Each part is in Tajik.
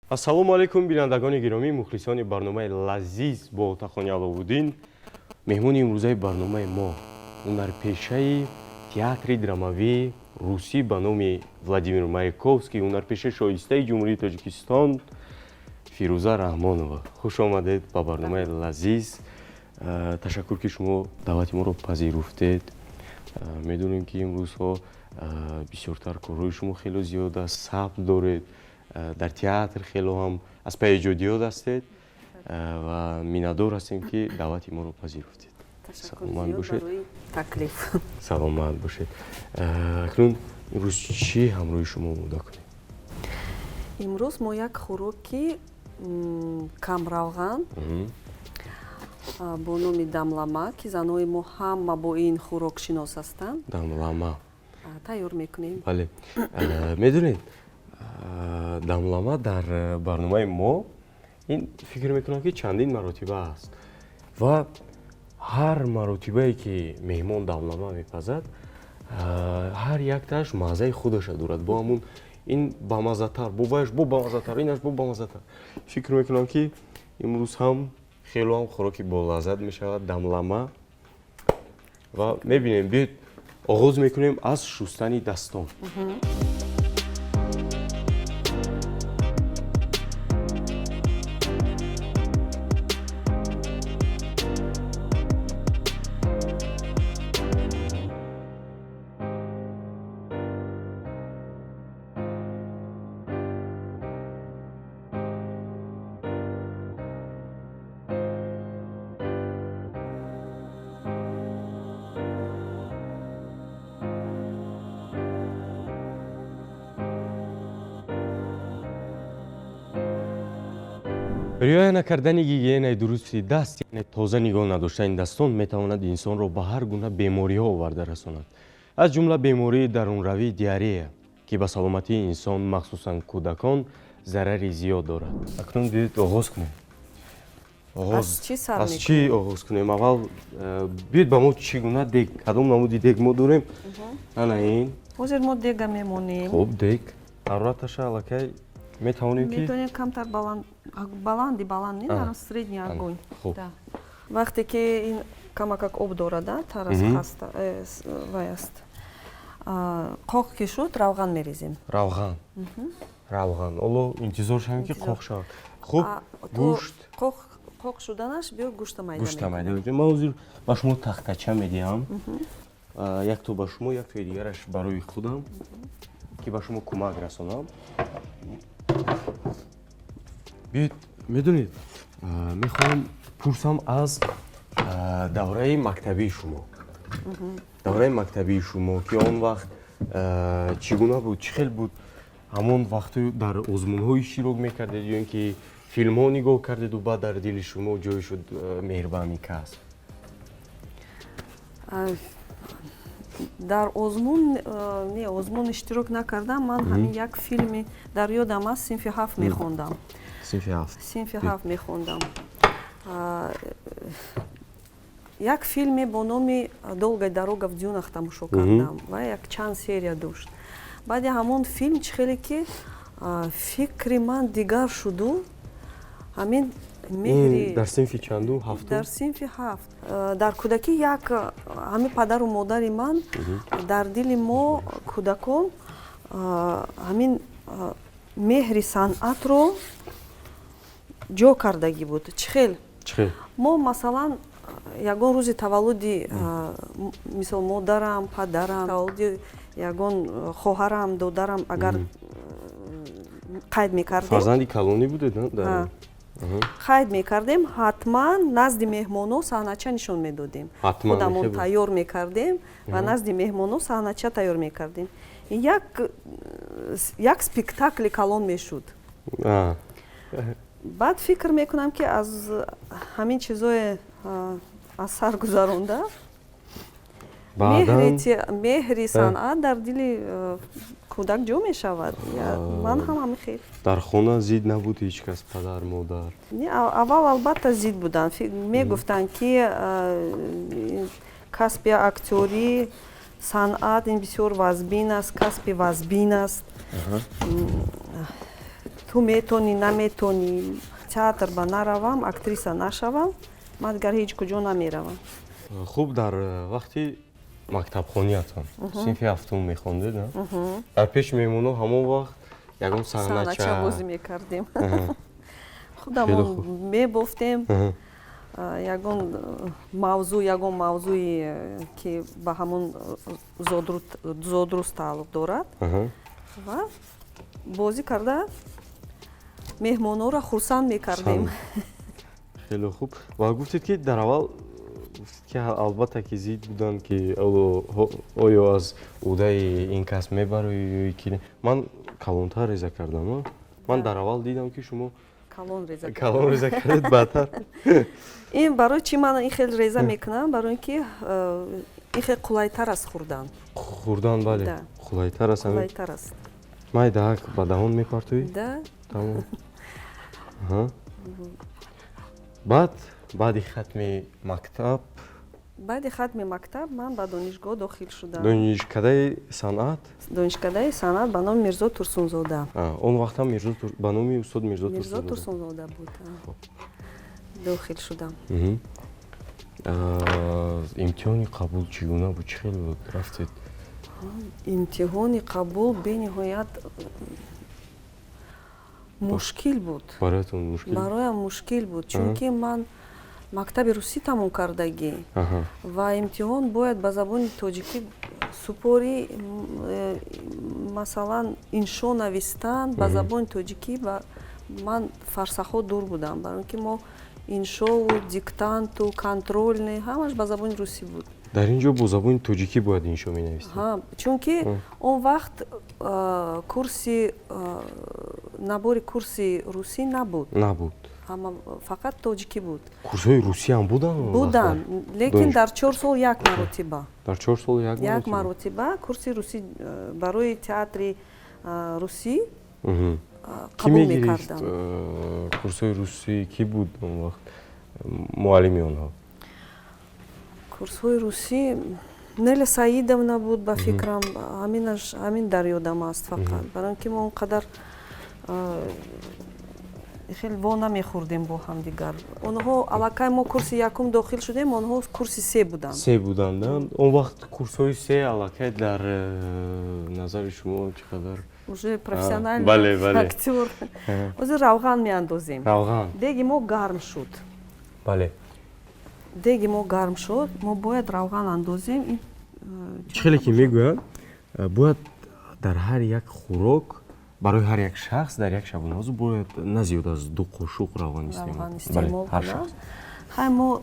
Ассалому алайкум, бинандагони гиромӣ, мухлисони барномаи лазиз бо Отахони Аловуддин. Меҳмони имрӯзаи барномаи мо ҳунарпешаи театри драмавии русӣ ба номи Владимир Маяковский, ҳунарпешаи шоистаи Ҷумҳурии Тоҷикистон Фирӯза Раҳмонова. Хуш омадед ба барномаи лазиз. Ташаккур, ки шумо даъвати моро пазируфтед. Медонем, ки имрӯзҳо бисёртар корҳои шумо хело зиёд аст, сабт доред, дар театр хело ҳам аз пайи эҷодиёт ҳастед ва миннатдор ҳастем, ки даъвати моро пазируфтед. Саломат бошед. Таклиф. Саломат бошед. Акнун имрӯз чӣ ҳамроҳи шумо омода кунем? Имрӯз мо як хӯроки камравған бо номи дамлама, ки занои мо ҳама бо ин хӯрок шинос ҳастанд, дамлама тайёр мекунем. Бале, медонед, дамлама дар барномаи мо ин фикр мекунам, ки чандин маротиба аст ва ҳар маротибае, ки меҳмон дамлама мепазад, ҳар яктааш маззаи худаша дорад. Бо ҳамун ин бамаззатар, бо ваяш бо бамаззатар, инаш бо бамаззатар. Фикр мекунам, ки имрӯз ҳам хело ҳам хӯроки болаззат мешавад дамлама ва мебинем. Биёед, оғоз мекунем аз шустани дастон. Риоя накардани гигиенаи дурусти даст, яъне тоза нигоҳ надоштани дастон, метавонад инсонро ба ҳар гуна бемориҳо оварда расонад, аз ҷумла бемории дарунравии диарея, ки ба саломатии инсон, махсусан кӯдакон, зарари зиёд дорад. Акнун биёед, оғоз кунем. Аз чӣ оғоз кунем? Аввал биёед, ба мо чӣ гуна дег, кадом намуди дег мо дорем? Ана ин. Ҳозир мо дега мемонем. Хуб, дег ҳарораташа аллакай метавонем ки Метавонем камтар баланд, баланди баланд не, средний огонь. Вақте ки ин камакак об дорад, тарас хаста вай аст, қоқ ки шуд, равған мерезем. Равған, равған. Ҳоло интизор шавем, ки қоқ шавад. Хуб, гӯшт. Қоқ шуданаш, биё, гӯшта майда. Гӯшта майда мекунем. Ман ҳозир ба шумо тахтача медиҳам, якто ба шумо, яктои дигараш барои худам, ки ба шумо кӯмак расонам. Биёед, медонед, мехоҳам пурсам аз давраи мактабии шумо, давраи мактабии шумо, ки он вақт чӣ гуна буд, чӣ хел буд? Ҳамон вақту дар озмунҳо иштирок мекардед ё ин ки филмҳо нигоҳ кардеду баъд дар дили шумо ҷой шуд меҳр ба ҳамин касб? Дар озмун не, озмун иштирок накардам. Ман ҳамин як филми дар ёдам аст, синфи ҳафт мехондам. Синфи ҳафт. Синфи ҳафт мехондам. Як филме бо номи «Долгая дорога в дюнах» тамошо кардам ва як чанд серия дошт. Баъди ҳамон филм чӣ хеле ки фикри ман дигар шуду, ҳамин меҳри. Дар синфи чанду? Ҳафтум? Дар синфи ҳафт. Дар кӯдакӣ як ҳамин падару модари ман дар дили мо кӯдакон ҳамин меҳри санъатро ҷо кардагӣ буд. Чӣ хел? Мо, масалан, ягон рӯзи таваллуди, мисол, модарам, падарам, таваллуди ягон хоҳарам, додарам агар қайд мекардем. Фарзанди калонӣ будед? Қайд мекардем, ҳатман назди меҳмоно саҳнача нишон медодем. Худамон тайёр мекардем ва назди меҳмоно саҳнача тайёр мекардем. Як спектакли калон мешуд. Баъд фикр мекунам, ки аз ҳамин чизое аз сар гузаронда, меҳри санъат дар дили кӯдак ҷо мешавад. Ман ҳам ҳамин хел. Дар хона зид набуд ҳеҷ кас, падар, модар? Аввал албатта зид буданд. Мегуфтанд, ки касби актёрӣ, санъат ин бисёр вазбин аст, касби вазбин аст. Ту Ту метонӣ, наметонӣ, театр ба наравам, актриса нашавам, ман дигар ҳеҷ куҷо намеравам. Хуб, дар вақти мактабхониятон, синфи ҳафтум мехондед, дар пеши меҳмонҳо ҳамон вақт ягон саҳнача бозӣ мекардем, худамон мебофтем ягон мавзӯъ, ягон мавзӯе, ки ба ҳамон зодрӯз тааллуқ дорад, ва бозӣ карда меҳмонҳоро хурсанд мекардем. Хеле хуб. Ва гуфтед, ки дар аввал гуфтед, ки албатта ки зид буданд, ки оё аз ӯҳдаи ин кас мебароӣ ё ки. Ман калонтар реза кардам. Ман дар аввал дидам, ки шумо калон реза кардед, баъдтар. Ин барои чӣ ман ин хел реза мекунам? Барои ин ки ин хел қулайтар аст хӯрдан. Хӯрдан, бале, қулайтар аст. Қулайтар аст. Майдаак ба даҳон мепартоӣ. Да. Тамом. Баъди хатми мактаб? Баъди хатми мактаб ман ба донишгоҳ дохил шудам. Донишкадаи санъат? Донишкадаи санъат ба номи Мирзо Турсунзода. Он вақтам ба номи устод Мирзо? Мирзо Турсунзода буд. Дохил шудам. Имтиҳони қабул чӣ гуна буд, чӣ хел буд, рафтед? Имтиҳони қабул бениҳоят мушкил буд. Бароятон мушкил? Бароям мушкил буд, чунки ман мактаби русӣ тамом кардагӣ ва имтиҳон бояд ба забони тоҷикӣ супорӣ. Масалан, иншо навистан ба забони тоҷикӣ ба ман фарсахҳо дур будам, барои ин ки мо иншову диктанту контрольный ҳамаш ба забони русӣ буд. Дар ин ҷо бо забони тоҷикӣ бояд иншо менавистед? Чунки он вақт курси набори курси русӣ набуд. Набуд. Ҳама фақат тоҷикӣ буд. Курсҳои русӣ ҳам буданд? Буданд, лекин дар 4 сол як маротиба. Дар 4 сол як? Як маротиба курси русӣ барои театри русӣ қабул мекарданд. Курсҳои русӣ кӣ буд он вақт муаллими онҳо? Курсҳои русӣ Неля Саидовна буд, ба фикрам. Ҳамин дар ёдам аст фақат, барои ин ки мо он қадар хеле во намехӯрдем бо ҳамдигар. Онҳо аллакай, мо курси якум дохил шудем, онҳо курси се буданд. Се буданд. Он вақт курсҳои се аллакай дар назари шумо чӣ қадар? Уже профессиональный актёр. Ҳозир равған меандозем. Равған. Деги мо гарм шуд. Деги мо гарм шуд, мо бояд равған андозем. Чӣ хеле ки мегӯянд, бояд дар ҳар як хӯрок, барои ҳар як шахс дар як шабонарӯз бояд на зиёд аз 2 қошуқ равған истеъмол. Ҳар шахс. Хай, мо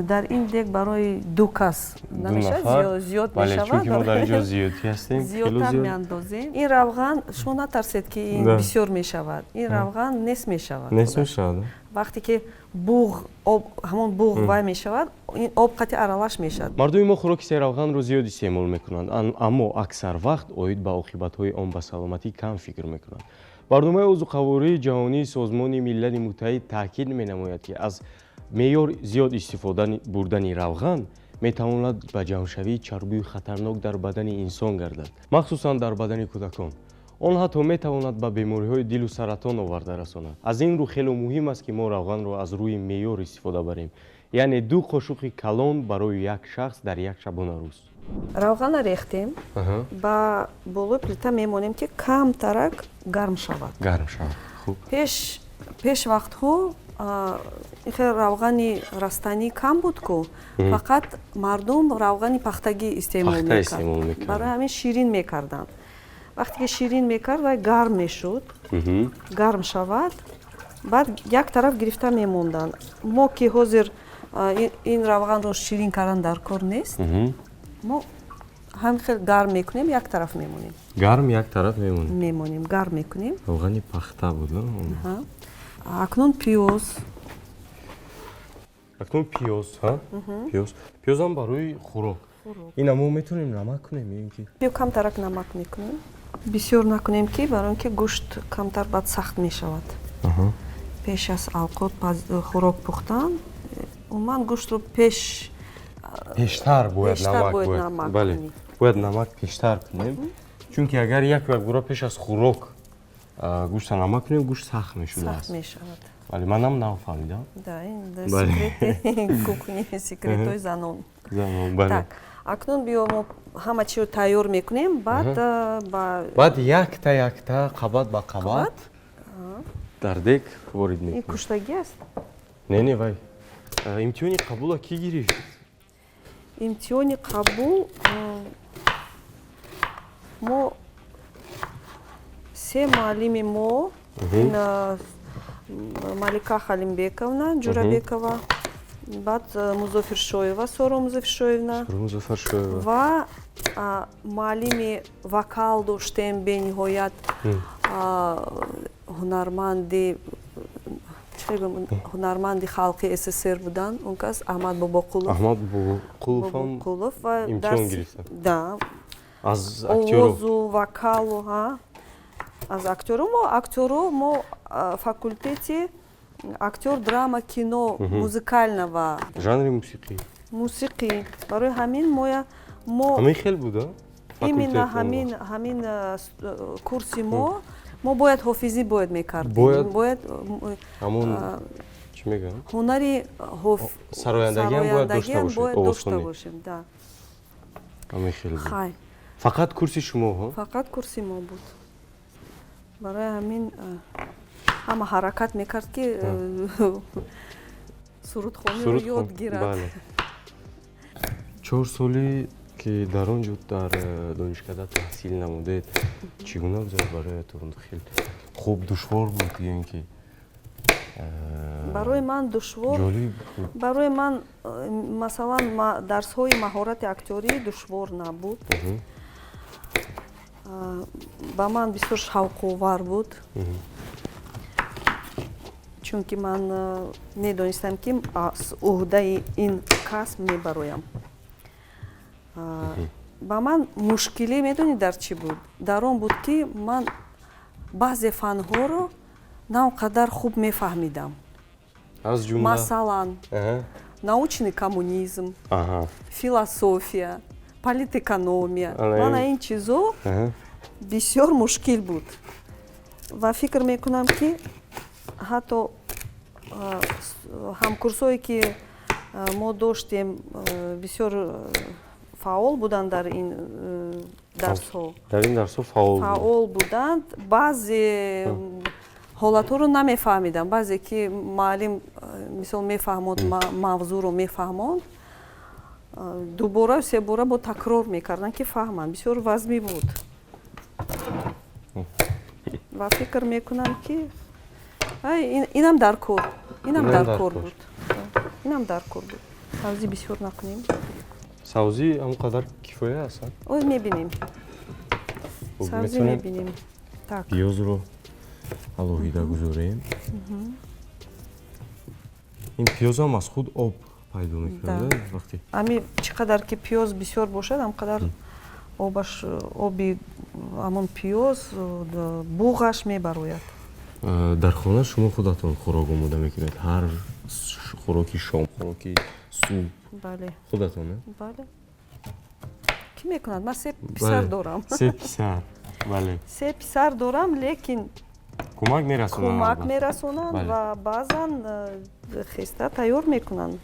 дар ин дег барои ду кас намешавад, зиёд мешавад. Чунки мо дар ин ҷо зиёдтӣ ҳастем. Зиёдтар меандозем. Ин равған, шумо натарсед, ки ин бисёр мешавад, ин равған нест мешавад. Нест мешавад. Вақте ки буғ об, ҳамон буғ вай мешавад, ин об қатъи аралаш мешавад. Мардуми мо хӯроки серравғанро зиёд истеъмол мекунанд, аммо аксар вақт оид ба оқибатҳои он ба саломатӣ кам фикр мекунанд. Барномаи озуқавории ҷаҳонии Созмони Милали Муттаҳид таъкид менамояд, ки аз меъёр зиёд истифода бурдани равған метавонад ба ҷамъшавии чарбии хатарнок дар бадани инсон гардад, махсусан дар бадани кӯдакон. Он ҳатто метавонад ба бемориҳои дилу саратон оварда расонад. Аз ин рӯ хело муҳим аст, ки мо равғанро аз рӯи меъёр истифода барем, яъне 2 қошуқи калон барои як шахс дар як шабонарӯз. Равғана рехтем, ба болои плита мемонем, ки камтарак гарм шавад. Гарм шавад, хуб. Пеш вақтҳо хел равғани растанӣ кам буд ку, фақат мардум равғани пахтагӣ истеъмол мекард. Барои ҳамин ширин мекарданд. Вақте ки ширин мекард, вай гарм мешуд. Гарм шавад, баъд як тараф гирифта мемонданд. Мо ки ҳозир ин равғанро ширин кардан дар кор нест, мо ҳамин хел гарм мекунем, як тараф мемонем. Гарм як тараф мемонем. Мемонем, гарм мекунем. Равғани пахта буд. Акнун пиёз. Акнун пиёз. Пиёз, пиёзам барои хӯрок. Ина мо метавонем намак кунем ё ин ки? Ё камтарак намак мекунем, бисёр накунем, ки барои ин ки гӯшт камтар баъд сахт мешавад. Пеш аз авқот хӯрок пухтан, умуман гӯштро пеш Пештар бояд намак. Бале, бояд намак пештар кунем, чунки агар як якбора пеш аз хӯрок Гӯшта намак кунем, гӯшт сахт мешудааст. Сахт мешавад. Бале, манам нав фаҳмидам. Да, ин секрети кухни, секретҳои занон. Занон, бале. Так, акнун биё, мо ҳама чиро тайёр мекунем, баъд ба Баъд якта якта, қабат ба қабат дар дег ворид Ин мекунем. Куштагӣ аст? Не, вай имтиҳони қабула кӣ гирифт? Имтиҳони қабул мо се муаллими мо, ин Малика Халимбековна Ҷурабекова, баъд Музофиршоева, Соро Музофиршоевна. Музаффаршоева. Ва муаллими вокал доштем, бениҳоят ҳунарманди, чӣ мегӯям, ҳунарманди халқи СССР буданд он кас, Аҳмад Бобоқулов. Аҳмад Бобоқуловам Бобоқулов ва имтиҳон гирифта да. Аз актёров. Овозу вокалу ҳа, аз актёро. Мо актёро, мо факултети актёр драма, кино, музыкального. Жанри мусиқӣ. Мусиқӣ. Барои ҳамин моя мо Ҳамин хел буда. Именно ҳамин курси мо бояд ҳофизӣ бояд мекардем. Бояд бояд ҳамон чӣ мегӯям, ҳунари сарояндагиам бояд дошта бошед. Бояд дошта Овозхонӣ. бошем, да. Ҳамин хел буд. Хай. Фақат курси шумо ҳо? Фақат курси мо буд. Барои ҳамин ҳама ҳаракат мекард, ки сурудхониро ёд гирад. Бале. 4 соли ки дар он ҷо, дар донишкада таҳсил намудед, чӣ гуна гузашт бароятон? Хел хуб, душвор буд ё ин ки Барои ман душвор ҷолиб буд? Барои ман масалан, дарсҳои маҳорати актёрӣ душвор набуд. Ба ман бисёр шавқовар буд, чунки ман медонистам, ки аз уҳдаи ин касб мебароям. Ба ман мушкилӣ, медонӣ, дар чӣ буд? Дар он буд, ки ман баъзе фанҳоро на он қадар хуб мефаҳмидам. Аз ҷумла? Масалан, научный коммунизм, философия, политэкономия. Мана ин чизо бисёр мушкил буд ва фикр мекунам, ки ҳатто ҳамкурсое, ки мо доштем, бисёр фаъол буданд дар ин дарсҳо. Дар ин дарсҳо фаъол. Фаъол буданд. Баъзе ҳолатҳоро намефаҳмидам. Баъзе ки муаллим, мисол, мефаҳмонд, мавзӯъро мефаҳмонд, дубора, себора бо такрор мекарданд, ки фаҳманд. Бисёр вазмӣ буд ва фикр мекунам, ки инам дар кор, инам дар кор буд, инам дар кор буд. Савзӣ бисёр накунем. Савзӣ ҳамон қадар кифоя аст? Оз мебинем, савзӣ мебинем. Так. Пиёзро алоҳида гузорем. Ин пиёзам аз худ об пайдо мекунад вақте. Ами чӣ қадар ки пиёз бисёр бошад, ҳам қадар обаш, оби ҳамон пиёз, буғаш мебарояд. Дар хона шумо худатон хӯрок омода мекунед? Ҳар хӯроки шом, хӯроки субҳ? Бале. Худатон? Бале, кӣ мекунад? Ман се писар дорам. Се писар, бале. Се писар дорам, лекин Кӯмак мерасонанд. Кӯмак мерасонанд ва баъзан хеста тайёр мекунанд.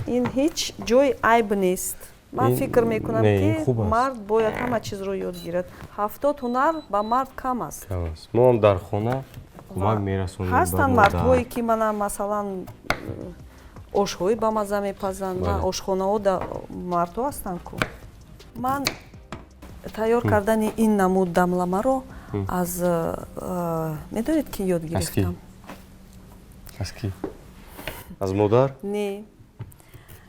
Ин ҳеҷ ҷои айб нест. Ман фикр мекунам, ки мард бояд ҳама чизро ёд гирад. 70 ҳунар ба мард кам аст. Мо ҳам дар хона кӯмак мерасонем. Ҳастанд мардҳое, ки мана, масалан, ошҳои бамаза мепазанд. Ошхонаҳо мардҳо ҳастанд ку. Ман тайёр кардани ин намуд дамламаро аз, медонед, ки ёд гирифтам? Аз кӣ? Аз модар? Не.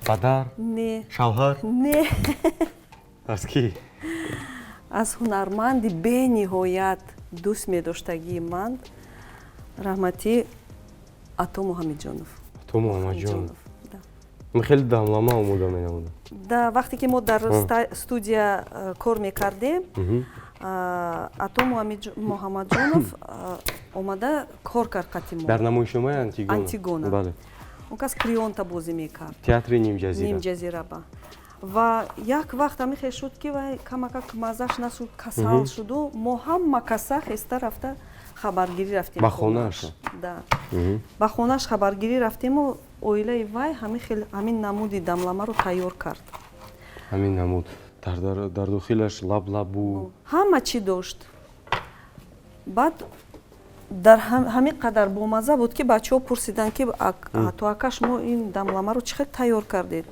Падар? Не. Шавҳар? Не. Аз кӣ? Аз ҳунарманди бениҳоят дӯст медоштагии ман, раҳматӣ Ато Муҳаммадҷонов. Ато Муҳаммадҷонов хеле дамлама омода менамудам. Да, вақте ки мо дар студия кор мекардем, Ато Муҳаммадҷонов омада кор кард қати мо. Дар намоишномаи Антигона. Антигона. Бале. Он кас Креонта бозӣ мекард. Театри Нимҷазира. Нимҷазираба. Ва як вақт ҳамин шуд, ки вай камакак маззаш нашуд, касал шуду. Мо ҳама каса хеста рафта хабаргирӣ рафтем. Ба хонааш? Да, ба хонааш хабаргирӣ рафтему оилаи вай ҳамин намуди дамламаро тайёр кард. Ҳамин намуд дар дохилаш лаблабу? Ҳама чӣ дошт. Баъд дар ҳамин қадар бомазза буд, ки бачаҳо пурсиданд, ки то ака, шумо ин дамламаро чӣ хел тайёр кардед?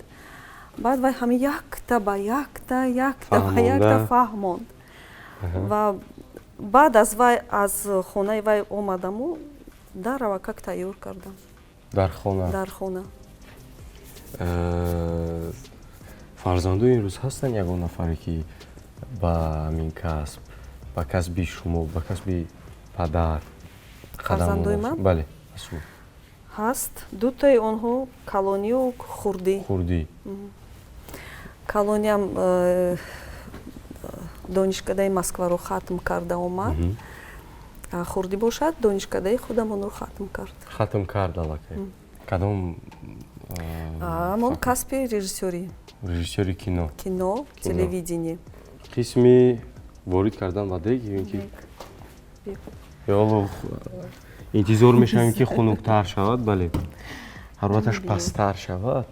Баъд вай ҳамин якта ба якта, якта ба якта фаҳмонд. Ва баъд аз вай аз хонаи вай омадаму дар равакак тайёр кардам. Дар хона? Дар хона. Фарзандои имрӯз ҳастанд ягон нафаре, ки ба ҳамин касб, ба касби шумо, ба касби падар? Фарзандои ман? Бале. Ҳаст, дутаи онҳо, калонию хурдӣ. Хурдӣ. Калониам донишкадаи Москваро хатм карда омад, хурдӣ бошад, донишкадаи худамонро хатм кард. Хатм кард аллакай. Кадом? Ҳамон касби режиссёрӣ. Режиссёри кино? Кино, телевидение. Қисми ворид кардан ба дег ё ин ки ё интизор мешавем, ки хунуктар шавад? Бале, ҳарораташ пасттар шавад.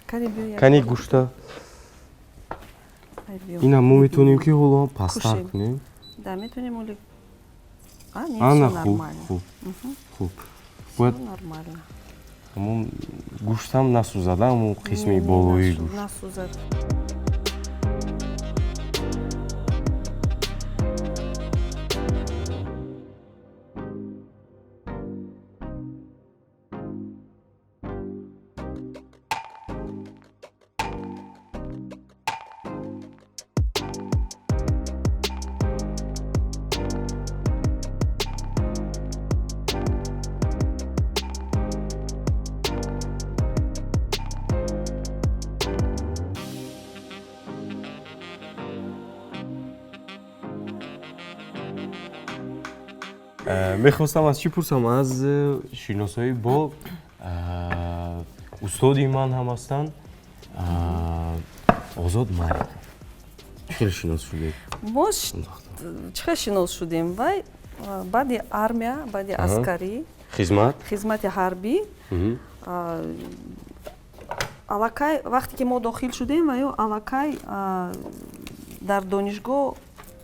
Кани гӯшта инам мо метавонем, ки ҳоло пасттар кунем. Ана, хуб, хуб, хуб. Бояд ҳамон гӯштам насӯзада, ҳамон қисми болоии гӯшт. Насӯзад. Мехостам аз чӣ пурсам? Аз шиносоӣ бо устоди ман ҳам ҳастанд, Озод Маликов. Чӣ хел шинос шудед? Мо чӣ хел шинос шудем? Вай баъди армия, баъди аскарӣ. Хизмат. Хизмати ҳарбӣ. Аллакай вақте ки мо дохил шудем, ваё аллакай дар донишгоҳ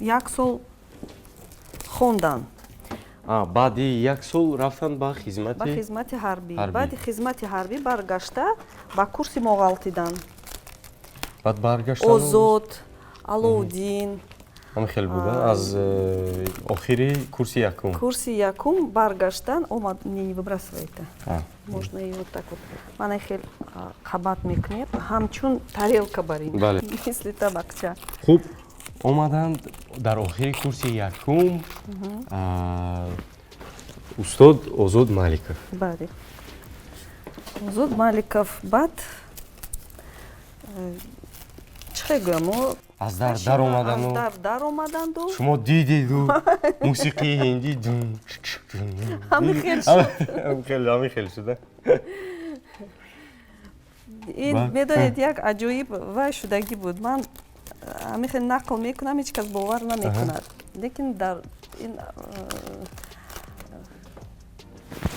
як сол хонданд. Баъди як сол рафтанд ба хизмати? Ба хизмати ҳарбӣ. Баъди хизмати ҳарбӣ баргашта, ба курси мо ғалтиданд. Баъд баргаштан? Озод, Алоуддин. Ҳамин хел буда, аз охири курси якум? Курси якум баргаштан, омад. Не, не выбрасывайте, можно и вот так вот. Мана хел қабат мекунем, ҳамчун тарелка барин, мисли табақча. Хуб, омаданд дар охири курси якум устод Озод Маликов. Бале, Озод Маликов. Баъд чӣ хел гӯям? Аз дар даромадану аз дар даромаданду. Шумо дидеду мусиқии ҳиндӣ. Ҳамин хел шуд. Ҳамин хел шуда. Ин, медонед, як аҷоиб вай шудагӣ буд. Ман ҳамин хел нақл мекунам, ҳеҷ кас бовар намекунад, лекин дар ин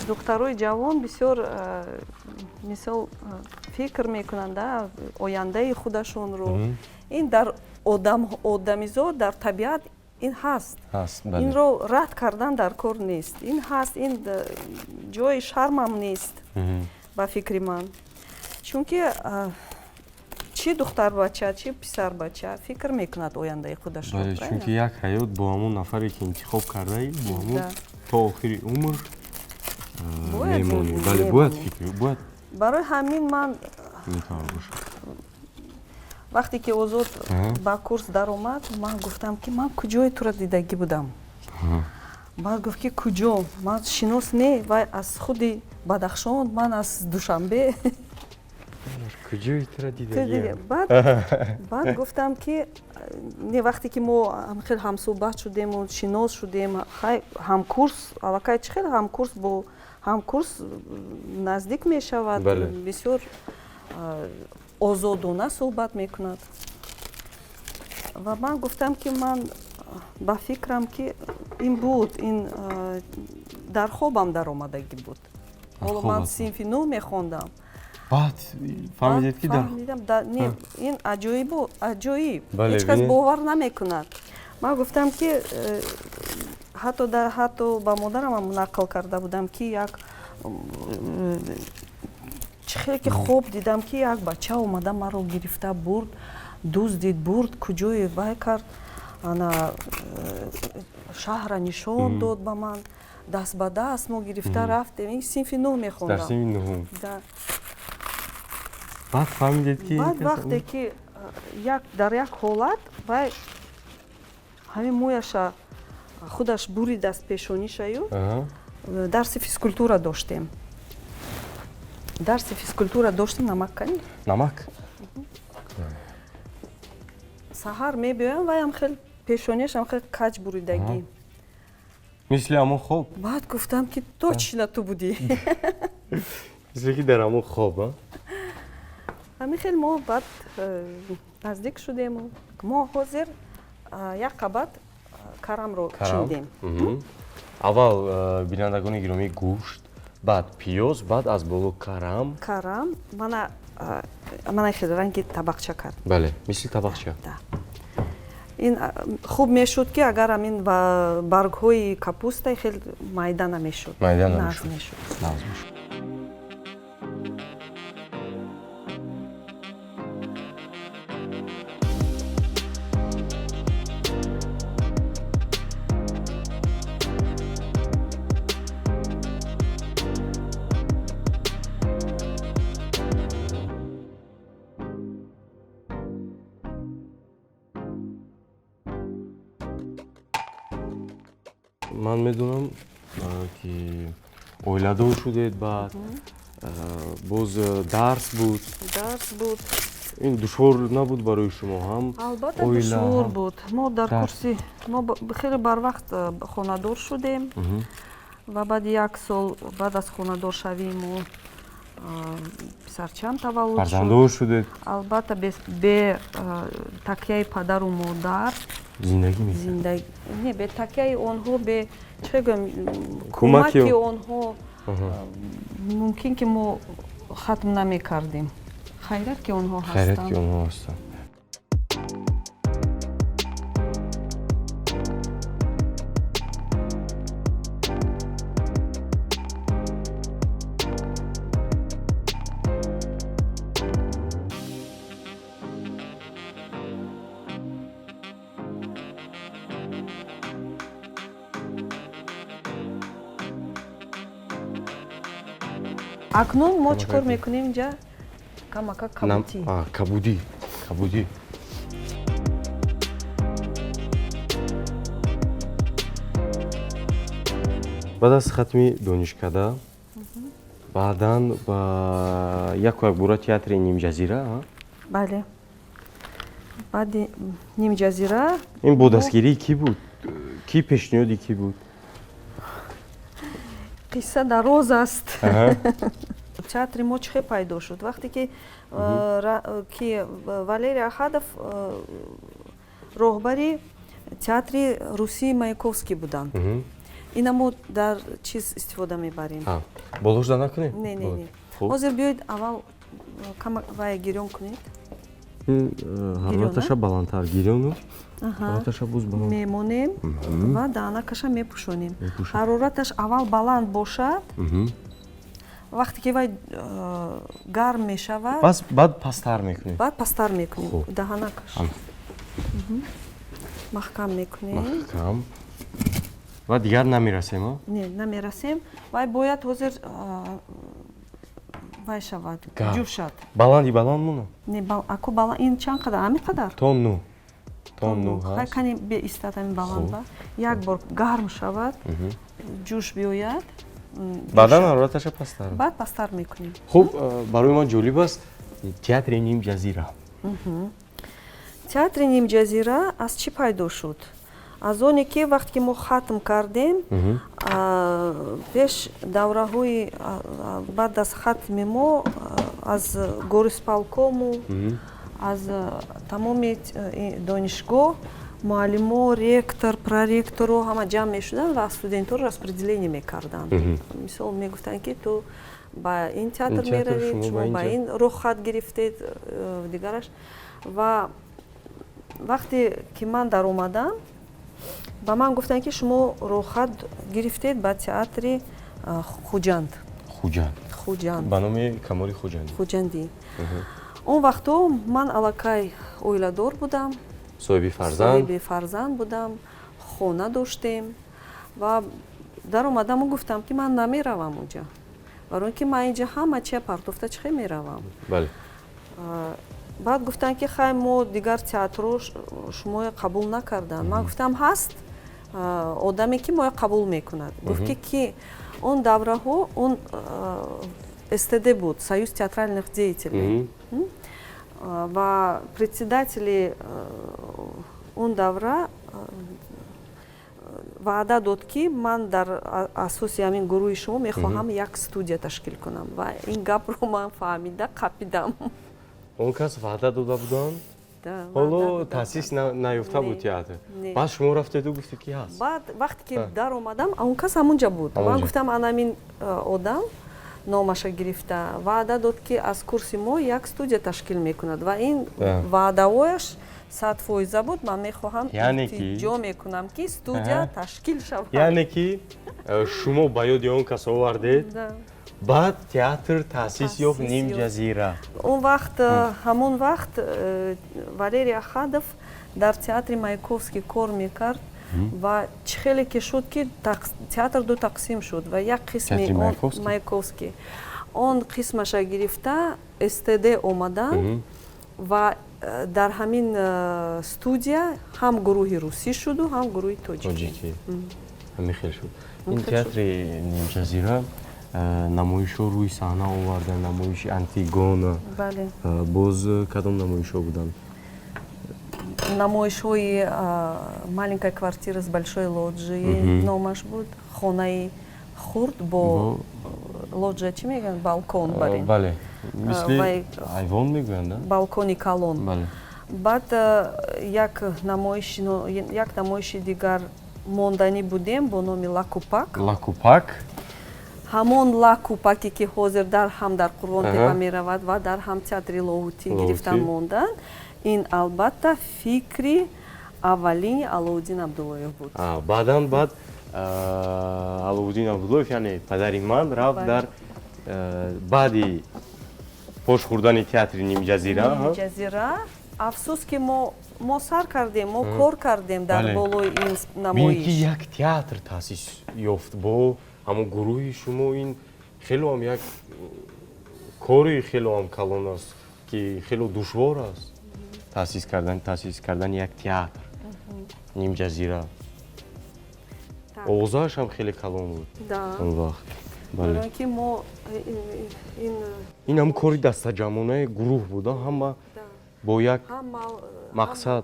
духтарои ҷавон бисёр, мисол, фикр мекунанд ояндаи худашонро. Ин дар одамизод, дар табиат ин ҳаст, инро рад кардан дар кор нест. Ин ҳаст, ин ҷои шармам нест ба фикри ман, чунки чӣ духтарбача, чӣ писарбача фикр мекунад ояндаи худашро. Чунки як ҳаёт бо ҳамон нафаре, ки интихоб кардаи, бо ҳамон то охири умр мемонӣ. Бале, бояд фикр, бояд. Барои ҳамин ман вақте ки Озод ба курс даромад, ман гуфтам, ки ман куҷои туро дидагӣ будам. Баъд гуфт, ки куҷо? Ман шинос не. Вай аз худи Бадахшон, ман аз Душанбе. Куҷои туро дидагӣ? Баъд гуфтам, ки не, вақте ки мо хел ҳамсӯҳбат шудему шинос шудем, ҳамкурс аллакай, чӣ хел ҳамкурс бо ҳамкурс наздик мешавад, бисёр Озодона суҳбат мекунад. Ва ман гуфтам, ки ман ба фикрам, ки ин буд, ин дар хобам даромадагӣ буд. Ҳоло ман синфи нӯҳ мехондам. Баъд фаҳмидед, ки дар Не, ин аҷоибу аҷоиб, ҳеҷ кас бовар намекунад. Ман гуфтам, ки ҳатто ба модарам нақл карда будам, ки як чӣ хеле ки хоб дидам, ки як бача омада, маро гирифта бурд, дуздид, бурд, куҷое вай кард, ана шаҳра нишон дод ба ман, даст ба даст мо гирифта рафтем. Ин синфи нӯҳ мехондам. Дар синфи нӯҳум. Баъд фаҳмидед, ки Баъд вақте ки як дар як ҳолат вай ҳамин мӯяша худаш буридааст, пешонишаю. Дарси физкультура доштем, дарси физкультура доштем. Намак кани. Намак. Саҳар мебиёям, ваям хел пешонияшам хел каҷ буридагӣ. Мисли ҳамон хоб. Баъд гуфтам, ки точно ту будӣ. Мисли ки дар ҳамон хоб. Ҳамин хел мо баъд наздик шудему мо ҳозир як қабат карамро чиндем. Аввал, бинандагони гиромӣ, гӯшт, баъд пиёз, баъд аз боло карам. Карам мана, мана хел ранги табақча кард. Бале, мисли табақча. Ин хуб мешуд, ки агар ҳамин баргҳои капуста хел майда намешуд. Майда. Намешуд. Нағз мешуд. Ман медонам, ки оиладор шудед, баъд боз дарс буд. Дарс буд. Ин душвор набуд барои шумо ҳам? Албатта, душвор буд. Мо дар курси мо хеле барвақт хонадор шудем ва баъди як сол баъд аз хонадоршавии мо писарчам таваллуд. Фарзанддор шудед. Албатта, бе такяи падару модар зиндагӣ мекард. Не, бе такяи онҳо, бе, чӣ гӯям, кӯмаки онҳо мумкин ки мо хатм намекардем. Хайрат, ки онҳо ҳастанд. Хайрат, ки онҳо ҳастанд. Акнун мо чӣ кор мекунем? Инҷа камака кабудӣ. Кабудӣ, кабудӣ. Баъд аз хатми донишкада баъдан ба яку якбора театри Нимҷазира? Бале, баъди Нимҷазира. Ин бо дастгирии кӣ буд, кӣ пешниҳоди кӣ буд? Қисса дароз аст. Театри мо чӣ хел пайдо шуд? Вақте ки Валерий Ахадов роҳбари театри русии Маяковский буданд. Ина мо дар чиз истифода мебарем. Болошда накунем? Не, не, не, ҳозир биёед, аввал вая гирён кунед. Ҳарораташа баландтар гирёну ҳарораташа боз баланд. Мемонем ва даҳанакаша мепӯшонем. Ҳарораташ аввал баланд бошад, вақте ки вай гарм мешавад. Пас баъд пасттар мекунем. Баъд пасттар мекунем. Даҳанакаш маҳкам мекунем. Маҳкам ва дигар намерасем? Не, намерасем. Вай бояд ҳозир вай шавад, ҷӯшад. Баланди баланд монам? Не, аку баланд ин чанд қадар? Ҳамин қадар. То ну, то ну. Ҳай, кани беистад ҳамин баланд ба як бор гарм шавад, ҷӯш биёяд. Баъдан ҳарораташа пасттар. Баъд пасттар мекунем. Хуб, барои ман ҷолиб аст театри Нимҷазира. Театри Нимҷазира аз чӣ пайдо шуд? Аз оне ки вақте ки мо хатм кардем, пеш давраҳои баъд аз хатми мо Аз горисполкому, аз тамоми донишгоҳ муаллимо, ректор, проректоро ҳама ҷамъ мешуданд ва студентҳоро распределение мекарданд. Мисол, мегуфтанд, ки ту ба ин театр меравед, шумо ба ин роҳхат гирифтед, дигараш. Ва вақте ки ман даромадам, ба ман гуфтанд, ки шумо роҳхат гирифтед ба театри Хуҷанд. Хуҷанд. Хуҷанд. Ба номи Камоли Хуҷандӣ. Хуҷандӣ. Он вақтҳо ман аллакай оиладор будам. Соҳиби фарзанд. Соҳиби фарзанд будам, хона доштем. Ва даромадаму гуфтам, ки ман намеравам уҷа, барои ин ки ман инҷа ҳама чия партофта чӣ хел меравам? Баъд гуфтанд, ки хай, мо дигар театрро шумоя қабул накарданд. Ман гуфтам, ҳаст одаме, ки моя қабул мекунад. Гуфт, ки он давраҳо он СТД буд, Союз театральных деятелей, ва председатели он давра ваъда дод, ки ман дар асоси ҳамин гурӯҳи шумо мехоҳам як студия ташкил кунам. Ва ин гапро ман фаҳмида қапидам. Он кас ваъда дода буданд, ҳоло таъсис наёфта буд театр. Баъд шумо рафтеду гуфтед, ки ҳаст. Баъд вақте ки даромадам, он кас ҳамунҷа буд. Ман гуфтам, анамин одам номаша гирифта ваъда дод, ки аз курси мо як студия ташкил мекунад, ва ин ваъдаҳояш 100% буд. Ман мехоҳам, ҷо мекунам, ки студия ташкил шавад. Яъне ки шумо ба ёди он кас овардед, баъд театр таъсис ёфт, Нимҷазира. Он вақт, ҳамон вақт Валерий Ахадов дар театри Маяковский кор мекард. Ва чӣ хеле ки шуд, ки театр ду тақсим шуд ва як қисми Маяковский, он қисмаша гирифта СТД омаданд ва дар ҳамин студия ҳам гурӯҳи русӣ шуду, ҳам гурӯҳи тоҷикӣ. Ҳамин хел шуд. Ин театри Нимҷазира намоишҳо рӯи саҳна оварда, намоиши Антигона, боз кадом намоишҳо буданд? Намоишҳои «Маленькая квартира с большой лоджией» номаш буд, хонаи хурд бо лоджия, чӣ мегӯянд, балкон барин. Бале, мисли айвон мегӯянд. Балкони калон. Баъд як намоиши дигар монданӣ будем бо номи «Лакупак». «Лакупак». Ҳамон «Лакупаке», ки ҳозир дар ҳам дар Қурбонтепа меравад ва дар ҳам театри Лоҳутӣ гирифтан монданд. Ин, албатта, фикри аввалини Алоуддин Абдуллоев буд. Баъдан баъд Алоуддин Абдуллоев, яъне падари ман, рафт дар баъди пош хӯрдани театри Нимҷазира. Нимҷазира. Афсӯс, ки мо сар кардем, мо кор кардем дар болои ин намоиш. Ки як театр таъсис ёфт бо ҳамон гурӯҳи шумо, ин хело ҳам як кори хело ҳам калон аст, ки хело душвор аст, таъсис кардани як театр Нимҷазира. Овозааш ҳам хеле калон буд он вақт. Бале, ки мо ин Ин ҳам кори дастаҷамъонаи гурӯҳ буда, ҳама бо як мақсад.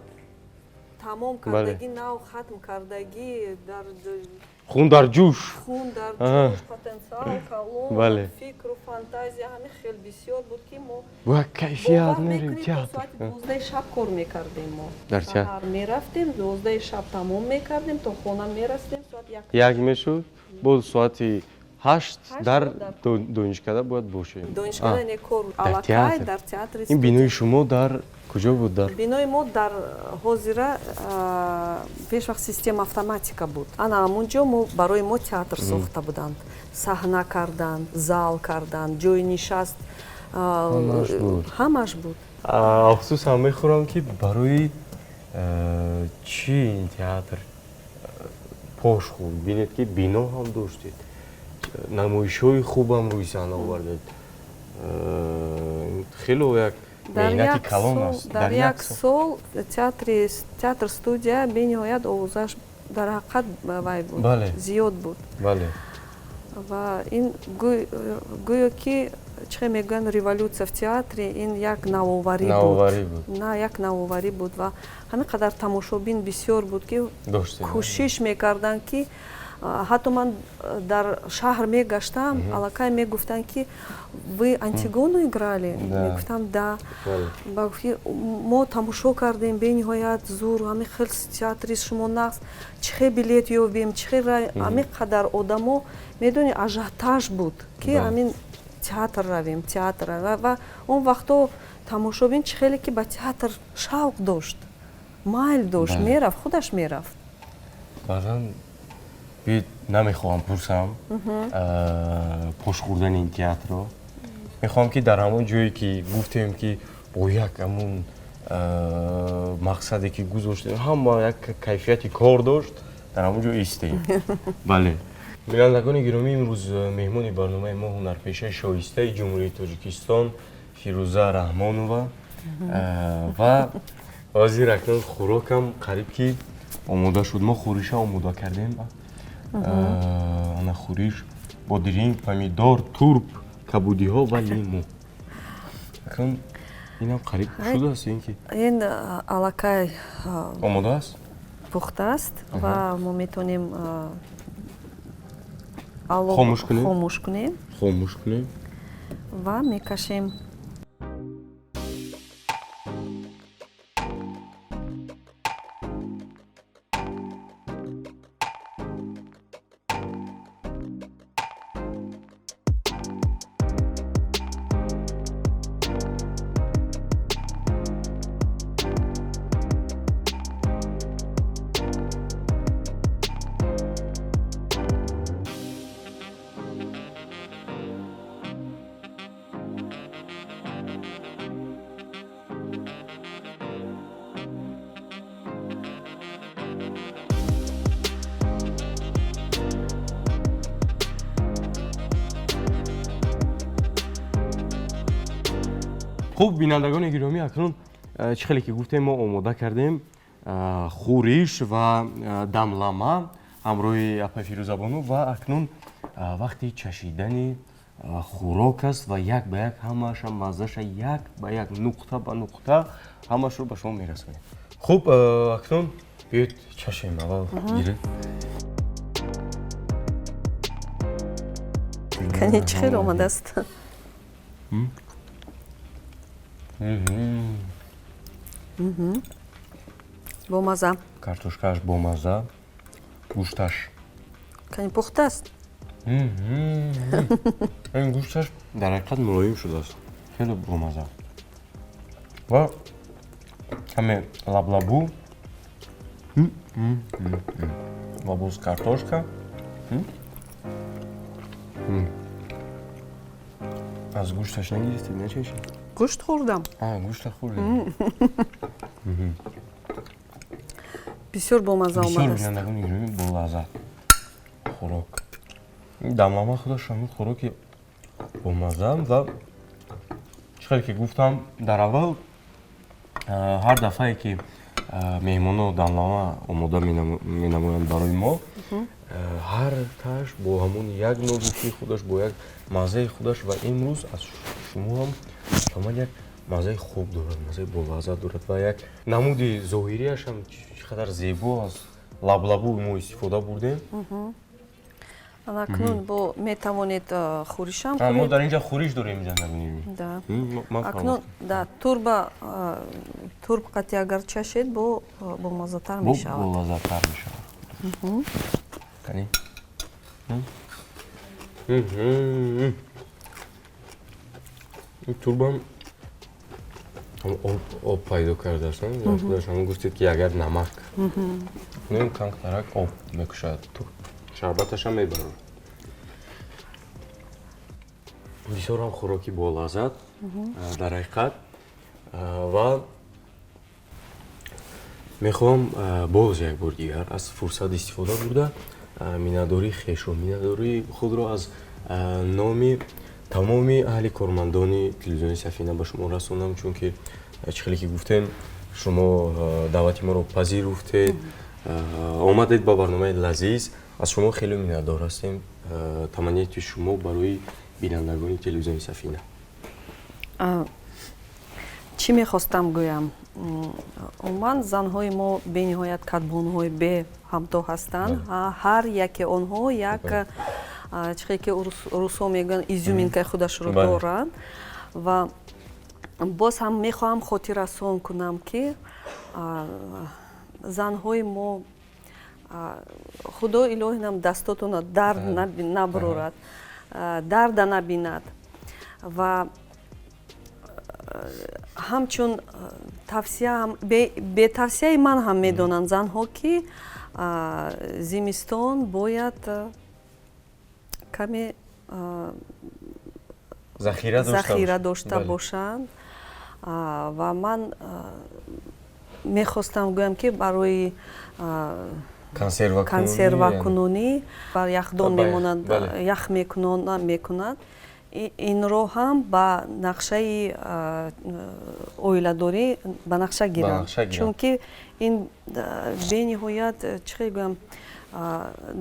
Тамом кардагӣ, нав хатм кардагӣ дар Хун дар ҷӯш. Хун дар ҷӯш, потенсиал калон, фикру фантазия ҳамин хел бисёр буд, ки мо Бо як кайфият мерем театр. Соати 12-аи шаб кор мекардем мо. Дар театр. Мерафтем, 12-аи шаб тамом мекардем, то хона мерасидем, соат як. Як мешуд, боз соати 8 дар донишкада бояд бошем. Донишкада не, кор аллакай дар театри. Ин бинои шумо дар куҷо буд, дар Бинои мо дар ҳозира пешвақт Система автоматика буд. Ана ҳамун ҷо мо барои мо театр сохта буданд, саҳна карданд, зал карданд, ҷои нишаст. Ҳамаш буд. Афсӯсам мехӯрам, ки барои чӣ ин театр пош хӯрд. Бинед, ки бино ҳам доштед, намоишҳои хубам рӯи саҳна овардед, хело як меҳнати калон аст. Дар як сол театр студия бениҳоят овозаш дар ҳақиқат вай буд, зиёд буд. Ва ин гӯё ки чӣ мегӯянд, революция в театре, ин як навоварӣ буд, на як навоварӣ буд. Ва ҳамин қадар тамошобин бисёр буд, ки кӯшиш мекарданд, ки Ҳатто ман дар шаҳр мегаштам, аллакай мегуфтанд, ки вы Антигону играли? Мегуфтам, да. Ба гуфти, мо тамошо кардем, бениҳоят зур, ҳамин хел театри шумо нағз, чӣ хел билет ёбем, чӣ хел? Ҳамин қадар одамо, медони, ажиотаж буд, ки ҳамин театр равем, театр. Ва он вақтҳо тамошобин чӣ хеле ки ба театр шавқ дошт, майл дошт, мерафт, худаш мерафт. Баъзан биёед, намехоҳам пурсам пош хӯрдани ин театрро. Мехоҳам, ки дар ҳамон ҷое, ки гуфтем, ки бо як ҳамун мақсаде, ки гузоштем, ҳама як кайфияти кор дошт, дар ҳамон ҷо истем. Бале, бинандагони гиромӣ, имрӯз меҳмони барномаи мо ҳунарпешаи шоистаи Ҷумҳурии Тоҷикистон Фирӯза Раҳмонова. Ва ҳозир акнун хӯрокам қариб ки омода шуд. Мо хӯриша омода кардем. Ана хӯриш: бодиринг, помидор, турб, кабудиҳо ва лиму. Акнун инам қариб шудааст, ин ки Ин аллакай омода аст. Пухтааст ва мо метавонем хомӯш кунем. Хомӯш кунем. Хомӯш кунем. Ва мекашем. Хуб, бинандагони гиромӣ, акнун чӣ хеле ки гуфтем, мо омода кардем хӯриш ва дамлама ҳамроҳи апа Фирӯзабону. Ва акнун вақти чашидани хӯрок аст ва як ба як ҳамаша маззаша, як ба як, нуқта ба нуқта ҳамашро ба шумо мерасонем. Хуб, акнун биёед чашем. Аввал гиред. Кани, чӣ хел омадааст? Бомаза. Картошкааш бомаза, гӯшташ. Кани, пухтааст? Ин гӯшташ дар ҳақиқат мулоим шудааст, хеле бомаза ва каме лаблабу ва боз картошка. Аз гӯшташ нагирифтед, начашед? Гӯшт хӯрдам. Гӯшта хӯрдем. Бисёр бомаза Бисёр. омадааст. Бинандагони гиромӣ, болаззат хӯрок. Дамлама худаш ҳамин хӯроки бомаза. Ва чӣ хеле ки гуфтам дар аввал, ҳар дафъае ки меҳмоно дамлама омода менамоянд барои мо, ҳар тааш бо ҳамон як нозукии худаш, бо як маззаи худаш. Ва имрӯз аз шумо ҳам ба ман як маззаи хуб дорад, маззаи болаззат дорад ва як намуди зоҳириаш ҳам чӣ қадар зебо аст. Лаблабу мо истифода бурдем. Акнун бо метавонед хӯришам. Мо дар инҷа хӯриш дорем. Да, акнун да турба, турб қати агар чашед, бо бомаззатар мешавад. Болаззаттар мешавад. Кани, ин турбам об пайдо кардааст. Худаш ҳамон гуфтед, ки агар намак кунем, камтарак об мекушад, шарбаташам мебарад. Бисёрам хӯроки болаззат дар ҳақиқат. Ва мехоҳам боз як бор дигар аз фурсат истифода бурда, миннатдории хешро, миннатдории худро аз номи тамоми аҳли кормандони телевизиони Сафина ба шумо расонам, чунки чӣ хеле ки гуфтем, шумо даъвати моро пазируфтед, омадед ба барномаи Лазиз. Аз шумо хеле миннатдор ҳастем. Таманниёти шумо барои бинандагони телевизиони Сафина? Чӣ мехостам гӯям? Умуман, занҳои мо бениҳоят кадбонуҳои беҳамто ҳастанд. Ҳар яке онҳо як, чӣ хел ки русҳо мегӯянд, изюминкаи худашро доранд. Ва боз ҳам мехоҳам хотиррасон кунам, ки занҳои мо, Худо илоҳинам дастотона дард набурорад, дарда набинад. Ва ҳамчун тавсия, бетавсияи ман ҳам медонанд занҳо, ки зимистон бояд каме захира дошта бошанд. Ва ман мехостам гӯям, ки барои консервакунонӣ бар яхдон мемонад, ях мекунад, инро ҳам ба нақшаи оиладорӣ ба нақша гиранд, чунки ин бениҳоят, чӣ хел гӯям,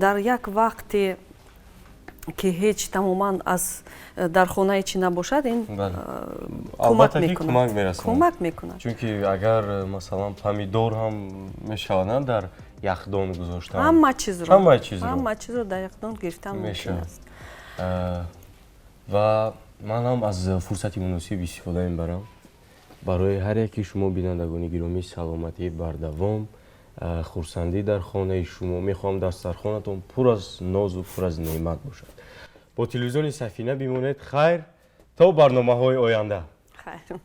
дар як вақте ки ҳеҷ тамоман аз дар хонае чӣ набошад, ин кӯмак мекунад, кӯмак мекунад. Чунки агар, масалан, помидор ҳам мешавад дар яхдон гузоштан. Ҳама чизро. Ҳама чизро. Ҳама чизро дар яхдон гирифтан мумкин аст. Ва ман ҳам аз фурсати муносиб истифода мебарам, барои ҳар яки шумо, бинандагони гиромӣ, саломатии бардавом, хурсандӣ дар хонаи шумо мехоҳам, дастархонатон пур аз нозу пур аз неъмат бошад. Бо телевизиони Сафина бимонед. Хайр, то барномаҳои оянда. Хайр.